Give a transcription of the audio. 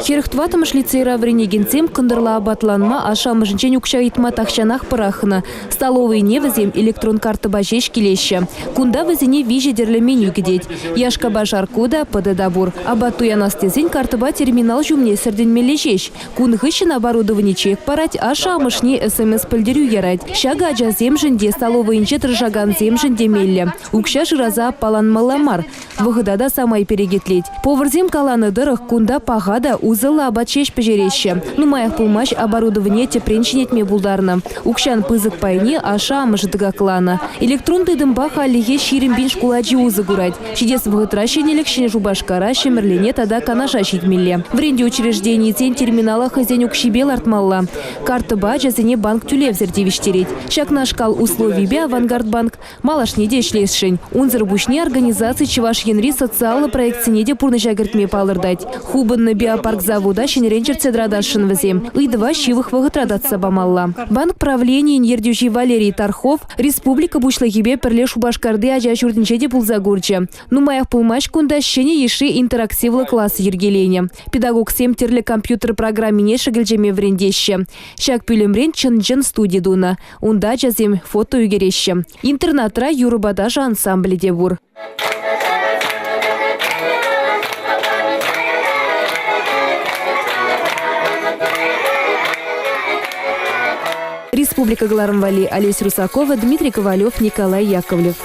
44-мӗш лицейра вӗренекенсем кӑнтӑрла апатланма ашшӗ-амӑшӗнчен укҫа ыйтма тахҫанах пӑрахнӑ. Столовӑйне вӗсем электрон карттӑпа ҫеҫ килеҫҫӗ. Кунта вӗсене виҫӗ тӗрлӗ меню кӗтет. Яшкапа шаркку та, пӑтӑ та пур. Апат туянас тесен карттӑпа терминал ҫумне сӗртӗнмелле ҫеҫ. Кун хыҫҫӑн оборудовани чек парать, ашшӗ-амӑшне СМС-пӗлтерӳ ярать. Ҫакӑ ачасемшӗн те, столовӑйӗнче тӑрӑшакансемшӗн те меллӗ. Укҫа шыраса аппаланмалла мар. Вӑхӑта та самай перекетлет. Поварсем каланӑ тӑрӑх, кунта паха та усӑллӑ апат ҫеҫ пӗҫереҫҫӗ. Нумаях пулмасть оборудование тӗпрен ҫӗнетме пултарнӑ. Укҫан пысӑк пайне ашшӗ-амӑшӗ тӑкакланӑ. Электрон тытӑмпа хальлӗхе 20 пин шкул ачи усӑ курать. Ҫитес вӑхӑтра ҫӗнӗлӗх Ҫӗнӗ Шупашкара, Ҫӗмӗрлене тата Канаша ҫитмелле. Вӗрентӳ учрежденийӗсен терминала хӑйсен укҫипе лартмалла. Карттӑпа ачасене банк тӳлевсӗр тивӗҫтерет. Ҫакнашкал условипе Авангард банк Малашне те ӗҫлесшӗн. Унсӑр пуҫне организаци Чӑваш Енри социаллӑ проектсене те пурнӑҫа кӗртме палӑртать. Хупӑннӑ биопарк завода ҫӗнӗрен чӗртсе тӑратасшӑн вӗсем. Ыйтӑва ҫывӑх вӑхӑтра татса памалла. Банк правленийӗн ертӳҫи Валерий Тархов республика Пуҫлӑхӗпе пӗрле Шупашкарти ача ҫуртӗнче те пулса курчӗ. Нумаях пулмасть кунта ҫӗнӗ йышши интерактивлӑ класс йӗркеленӗ. Педагогсем тӗрлӗ компьютер программине шӗкӗлчеме вӗрентеҫҫӗ. Ҫак пӳлӗмрен чӑн-чӑн студи тунӑ. Унта ачасем фото ӳкереҫҫӗ. Интернатра юрӑпа ташӑ ансамблӗ те пур. Республика кӑларӑм валли Олеся Русакова, Дмитрий Ковалев, Николай Яковлев.